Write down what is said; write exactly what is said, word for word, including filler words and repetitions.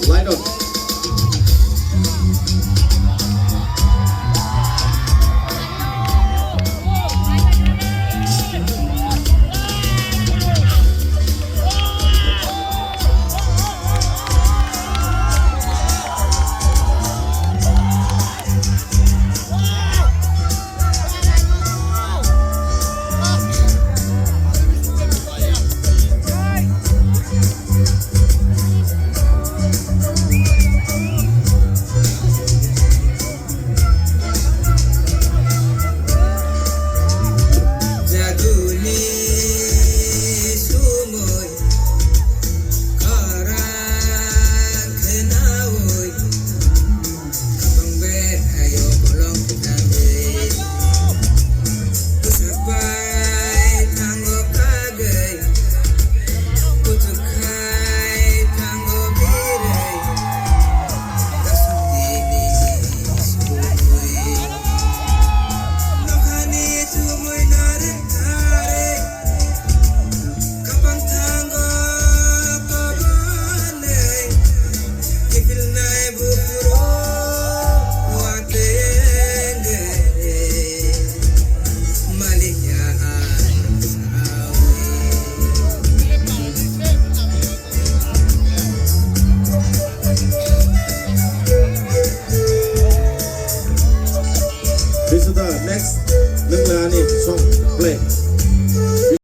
Light on. Jaguni sumui khorang khnaui. Kapang bai ayo bolong tangwi. Bwsak bai thango kagwi. Kuchuk khai thango birwi. Kasung dini sumui. Nokhani sumui narwk narwk. Kapang thango kobolwi, kiphilnai buphuru watwi wngwi, malik ya ang sawi. Bisuda, next, nwng ani song.